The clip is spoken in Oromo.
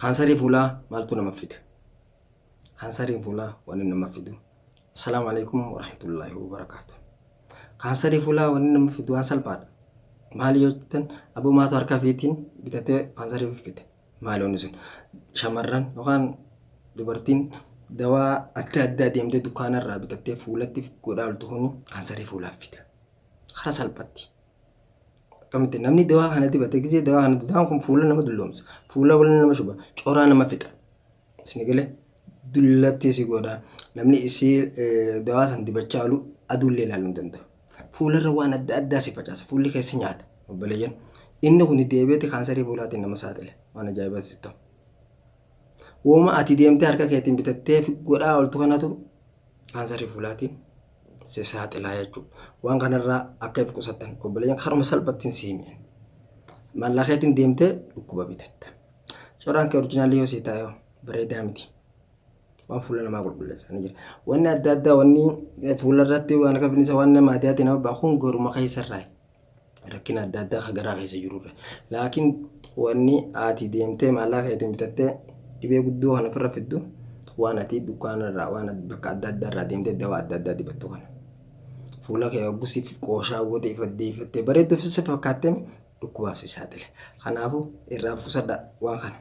Kaansarii fuulaa maaltu nama fida? Kaansariin fuulaa wanni nama fidu. Assalaamu alaikum warahmatullaahi wabarakaatu. Kaansarii fuulaa wanni nama fidu waan salphaadha. Maali yoo jettan aboo maatu harka fiitiin bitatee kaansarii fide. Maali wanni sun? Shamarran yookaan dubartiin dawaa adda addaa deemtee dukkaana irraa bitattee fuulatti godhaa oltu kun kaansarii fuulaaf fida. Karaa salphatti. Akkamitti namni dawaa kana dibate gisee dawaa kana dawaan kun fuula nama dulloomsa. Fuula wal nama shuba. Coraa nama fixa. Isin galee dullatti si godha. Namni isii dawaa san dibachaa oolu aduullee ilaaluu hin danda'u. Fuularra waan adda addaa si facaasa. Fuulli keessi nyaata. Obboleeyyan. Inni kun deebi'eeti kaansarii fuulaatiin nama saaxile. Waan ajaa'ibaa si ta'u. Wooma ati deemtee harka keetiin bitattee godhaa ooltu kanatu kaansarii fuulaatiin si saaxilaa jechuudha. Waan kanarraa akka if qusattan obboleeyyan karuma salphattiin si hime. Maallaa keetiin deemtee dhukkuba bitatta. Coraan kee orijinaalii yoo sii taa'e bareedaa miti. Waan fuula namaa qulqulleessan ni jira. Wanni adda addaa wanni fuula irratti waan akka finisa waan nama adda nama ba'a kun garuma keessarraa rakkina adda addaa ka garaa keessa jirurra. Laakiin wanni ati deemtee maallaa keetiin bitattee dhibee guddoo kana ofirra fiddu waan ati dukkaana irraa waan bakka adda addaa irraa deemtee dawaa adda addaa dibattu kana. Fuula kee hoggusiif qooshaa goote ifattee ifattee bareedduuf si fakkaattee dhukkubaaf si saaxile. Kanaafuu irraa of qusadhaa waan kana.